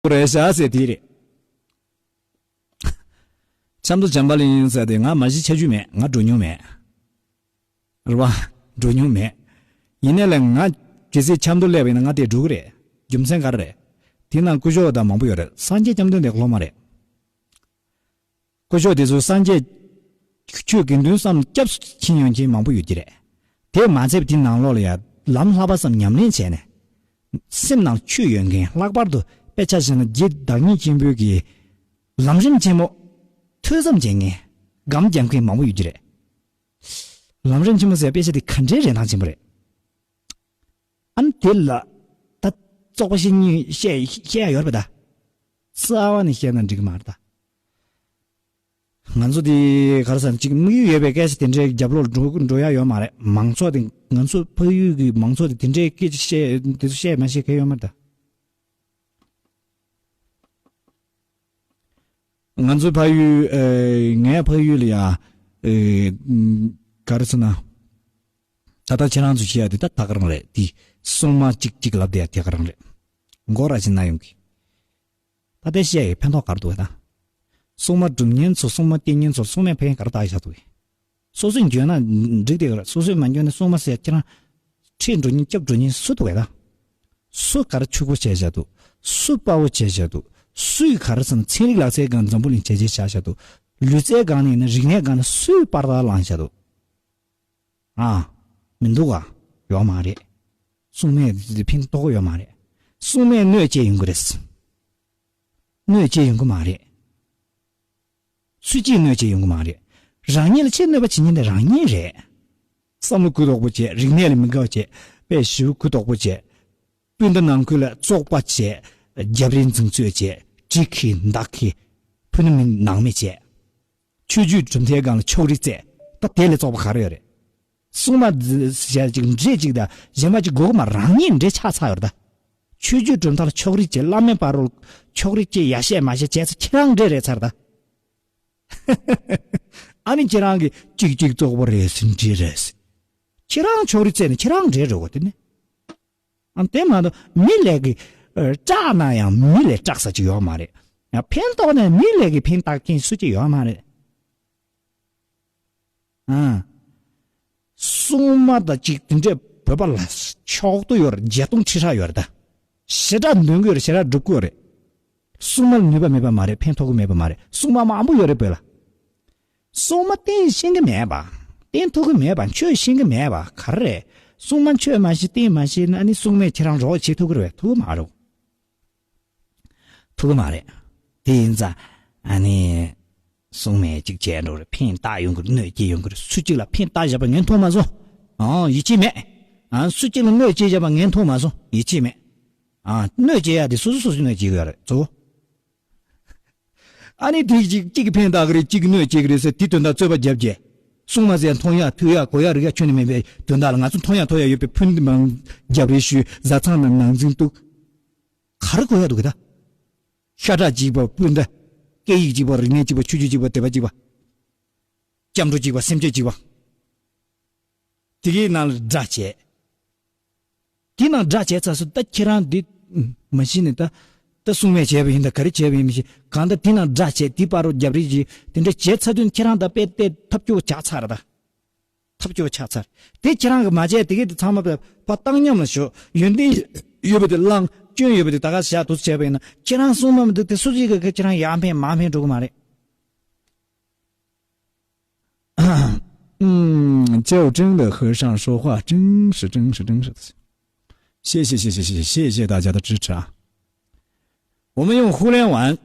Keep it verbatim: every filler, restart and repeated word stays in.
རེད་ཤག་ཟེར་དེ་རེད། ཆབ་མདོ་བྱམས་པ་གླིང་ཟེར་དེ་ང་མ་གཞི་ཆ་རྒྱུས་མེད། ང་འགྲོ་མྱོང་མེད། རེད་བ། འགྲོ་མྱོང་མེད། ཡིན་ནའི་ལས་ང་གལ་སྲིད་ཆབ་མདོ་སླེབས་པ་ཡིན་ན་ང་དེ་འགྲོ་གི་རེད། རྒྱུ་མཚན་ག་རེ་རེད། དེ་ནང་སྐུ་ཞབས་དང་མང་པོ་ཡོད་རེད། སངས་རྒྱས་བཅོམ་ལྡན་འདས་སློབ་མ་རེད། སྐུ་ཞབས་དེ་ཚོ་སངས་རྒྱས་ཆོས་དགེ་འདུན་བསམ་སྐྱབས་སུ་མཆི་ཡོང་མཁན་མང་པོ་ཡོད་ཀྱི་རེད། དེ་མ་ཚད་དེ་ནང་ལོགས་ལ་ཡང་ལམ་ལྷག་པ་བསམ་ཉམས་ལེན་བྱས་ནས། སེམས་ནང་ཆོས་ཡོད་མཁན། ལྷག་པར་དུ་དཔེ་ཆ་བཞག་ན་རྗེ་བདག་ཉིད་ཆེན་པོའི་གི་ལམ་རིམ་ཆེན་མོ་ཐོས་བསམ་བྱེད་མཁན། སྒོམ་རྒྱབ་མཁན་མང་པོ་ཡོད་ཀྱི་རེད། ལམ་རིམ་ཆེན་མོ་ཟེར་དཔེ་ཆ་དེ་ག་འདྲའི་རིན་ཐང་ཆེན་པོ་རེད། ཨ་ནི་དེ་ལ་ད་བཙོག་པ་བཤད་སྙིང་བཤད་བཤད་ཡ་ཡོད་རེད་པ་ད། རྩ་བ་ནས་བཤད་ན་འགྲིག་གི་མ་རེད་ད། ང་ཚོ་དེ་ག་རེ་ཟེར་ན་ཅིག་དམིགས་ཡུལ་ཡོད་པའི་སྐད་ཆ་དེ་འདྲའི་རྒྱབ་ལོགས་འགྲོ་འགྲོ་ཡ་ཡོད་མ་རེད། མང་ཚོགས་དེ་ང་ཚོ་ཕ་ཡུལ་གི་མང་ཚོགས་དེ་དེ་འདྲའི་སྐད་ཆ་བཤད་དེ་ཚོ་བཤད་མ་བཤད་གལ་ཡོད་མ་རེད་ད། ང་ཚོའི་ཕ་ཡུལ་ཨེ་ངའི་ཕ་ཡུལ་ལ་ཡ་ཨེ་ག་རེ་ཟེར་ན། ད་ལྟ་ཁྱེད་རང་ཚོས་བཤད་ཡ་དེ་ད་ད་ག་རང་རེད། དེ་སྲུང་མ་གཅིག་གཅིག་ལབ་བསྡད་ཡ་དེ་ག་རང་རེད། མགོ་ར་ཅིག་ན་ཡོང་གི། ད་ལྟའི་བཤད་ཡའི་ཕན་ཐོགས་ག་རེ་འདུག་ད། སྲུང་མ་སྒྲུབ་མཁན་ཚོ་སྲུང་མ་བསྟེན་མཁན་ཚོ་སྲུང་མའི་ཕན་ག་རེ་བཏགས་བཞག་འདུག་སོ་སོས་འཇོན་ན་འགྲིག་དེ་རེད། སོ་སོས་མ་འཇོན་ན་སྲུང་མ་ཟེར་ཁྱེད་རང་ཁྲིད་འགྲོ་མཁན་སྐྱོབ་འགྲོ་མཁན་སུ་འདུག་གས་ད། སུ་ག་རེ་ཕྱུག་པོ་བྱས་བཞག་འདུག་སུ་དཔའ་བོ་བྱས་བཞག་འདུག་སུས་ག་རེ་ཟེར་ན་ཚན་རིག་ལག་རྩལ་སྒང་འཛམ་བུ་གླིང་བྱས་རྗེས་བཞག་བཞག་འདུག་ལུས་རྩལ་སྒང་ནས་ཡིན་ན་རིག་གནས་སྒང་ནས་སུས་པར་དག་བླངས་བཞག་འདུག་ཨ། མི་འདུག་ག་ཡོད་མ་རེད། སྲུང་མས་ཕན་ཐོགས་ཡོད་མ་རེད། སྲུང་མས་གནོད་སྐྱེལ་ཡོང་གི་རེད། གནོད་སྐྱེལ་ཡོང་གི་མ་རེད། སུ་གཅིག་གནོད་སྐྱེལ་ཡོང་གི་མ་རེད། རང་ཉིད་ལ་ཆེས་གནོད་པ་བྱེད་མཁན་དེ་རང་ཉིད་རེད། བསམ་བློ་གུ་དོག་པོ་བྱས། རིག་གནས་ལ་མི་དགའ་བ་བྱས། དཔེ་ཞེ་པོ་གུ་དོག་པོ་བྱས། སྤུན་ཟླ་ནང་ཁུལ་ལ་བཙོག་པ་བྱས། རྒྱབ་རི་འཛིང་རྩོད་བྱས། གྲི་ཁྱེར་མདའ་ཁྱེར། ཕུ་ནུ་མི་ནང་མི་བྱས། ཆོས་བརྒྱུད་གྲུབ་མཐའི་སྒང་ལ་ཕྱོགས་རིས་བཙལ། ད་དེ་ལས་བཙོག་པ་ག་རེ་ཡོད་རེད། སྲུང་མ་ཟེར་ཅིག་འདྲེ་ཅིག་དང་གཞན་པ་ཅིག་དགོས་ཀྱི་མ། རང་ཉིད་འདྲེ་ཆགས་ཚར་ཡོད་རེད་ད། ཆོས་བརྒྱུད་གྲུབ་མཐའ་ལ་ཕྱོགས་རིས་བྱས། བླ་མའི་བར་རུ་ཕྱོགས་རིས་བྱས། ཡ་བཤད་མ་བཤད་བྱས་ཚར། ཁྱེད་རང་འདྲེ་རེད་ཚར་ད། ཨ་ནི་ཁྱེད་རང་གིས་གཅིག་གཅིག་བཙོག་པ་རེད་ཟེར། འདྲེ་རེད་ཟེར། ཁྱེད་རང་ཕྱོགས་རིས་བཙལ་ནས་ཁྱེད་རང་འདྲེ་རེད་གོ། དེ་ནི། ཨ། དེ་མ་གཏོགས་མི་ལས་ཀྱི་ཨ་སྐྲག་ན་ཡང་མི་ལས་སྐྲག་ས་ཅིག་ཡོད་མ་རེད། ཡང་ཕན་ཐོགས་ནས་མི་ལས་ཀྱི་ཕན་བཏགས་མཁན་སུ་གཅིག་ཡོད་མ་རེད། ཨ། སྲུང་མ་དང་གཅིག་དེ་འདྲས་བོད་པ་ལ་ཕྱོགས་གཏོགས་ཡོད་རེད། བརྒྱད་སྟོང་ཁྲི་ཕྲག་ཡོད་རེད་ད། ཞེ་དྲག་འདོན་གྱི་ཡོད་རེད། ཞེ་དྲག་སྒྲུབ་ཀྱི་ཡོད་རེད། སྲུང་མ་ལ་ནུས་པ་མེད་པ་མ་རེད། ཕན་ཐོགས་ཀྱི་མེད་པ་མ་རེད། སྲུང་མ་མང་པོ་ཡོད་རེད་བོད་ལ། སྲུང་མ་བསྟེན་ཤེས་ཀྱི་མེད་པ། བསྟེན་ཐུབ་ཀྱི་མེད་པ། ཆོས་ཤེས་ཀྱི་མེད་པ་ག་རེ་རེད། སྲུང་མ་ཆོས་མ་ཤེས་བསྟེན་མ་ཤེས་ན་ཨ་ནི་སྲུང་མས་ཁྱེད་རང་རོགས་བྱེད་ཐུབ་ཀྱི་རེད། ཐུབ་ཀྱི་མ་རེད། ཐུབ་ཀྱི་མ་རེད། དེ་ཡིན་ཙང་ཨ་ནི་སྲུང་མས་ཅིག་བྱས་འགྲོ་རེད། ཕན་བཏགས་ཡོང་གི་རེད། གནོད་སྐྱེལ་ཡོང་གི་རེད། སུ་གཅིག་ལ་ཕན་བཏགས་བཞག་པ་ངས་མཐོང་མ་སོང་། ཨང་། ཡིད་ཆེས་མེད། ཨང་། སུ་གཅིག་ལ་གནོད་སྐྱེལ་བཞག་པ་ངས་མཐོང་མ་སོང་། ཡིད་ཆེས་མེད། ཨང་། གནོད་སྐྱེལ་ཡ་དེ་སོ་སོ་སོ་སོས་གནོད་སྐྱེལ་གྱི་ཡོད་རེད་གཙོ་བོ། ཨ་ནི་དེ་གཅིག་གཅིག་གིས་ཕན་བཏགས་ཀྱི་རེད། གཅིག་གིས་གནོད་སྐྱེལ་གྱི་རེད་ཟེར་དེ་དོན་དག་རྩོད་པ་རྒྱབ་རྗེས། སྲུང་མ་ཟེར་མཐོང་ཡ་ཐོས་ཡ་གོ་ཡ་རིག་ཡ་ཁྱོན་ནས་མེད་པའི་དོན་དག་ལ། ང་ཚོ་མཐོང་ཡ་ཐོས་ཡ་ཡོད་པའི་ཕུ་ནུ་མང་རྒྱབ་རི་ཞུས། བཟའ་ཚང་ནང་ནང་འཛིང་གཏུག་ག་རེ་གོ་ཡ་འདུག་གི་ད། ཤ་ཁྲག་གཅིག་པ། སྤུན་ཟླ། སྐད་ཡིག་གཅིག་པ། རིག་གནས་གཅིག་པ། ཆོས་བརྒྱུད་གཅིག་པ། དད་པ་གཅིག་པ། སྐྱབས་འགྲོ་གཅིག་པ། སེམས་ཅན་གཅིག་པ། དེ་གའི་ནང་ལ་དགྲ་བྱས། དེ་ནང་དགྲ་བྱས་ཚར་སོང་། ད་ཁྱེད་རང་འདི་མ་གཞི་ནས་ད་ད་སྲུང་མས་བྱས་པ་ཡིན་ད་ག་རེ་བྱས་པ་ཡིན་མི་ཤེས། གང་ལྟར་དེ་ནང་དགྲ་བྱས། དེ་བར་རུ་རྒྱབ་རི་གྱིས་དེ་འདྲ་བྱས་ཚར་དུས་ཁྱེད་རང་ད་དཔེ་དེ་ཐབས་སྐྱོ་ཆགས་ཚར་ད། ཐབས་སྐྱོ་ཆགས་ཚར། དེ་ཁྱེད་རང་གིས་མ་བྱས། དེ་གའི་དེ་ཚང་མ་ཕར་བཏང་སྙོམས་ལ་ཞོག་ཡོན་ཏན་ཡོད་པ་དེ་བླངས། སྐྱོན་ཡོད་པ་དེ་ད་ག་བཞག་ཏུ་བྱས་པ་ཡིན་ན། ཁྱེད་རང་སྲུང་མ་མི་འདུག་དེ་སུ་གཅིག་གིས་ཁྱེད་རང་ཡར་འཕེན་མར་འཕེན་འགྲོ་གི་མ་རེད། 嗯，较真的和尚说话真是真是真是的。谢谢谢谢谢谢谢谢大家的支持啊！我们用互联网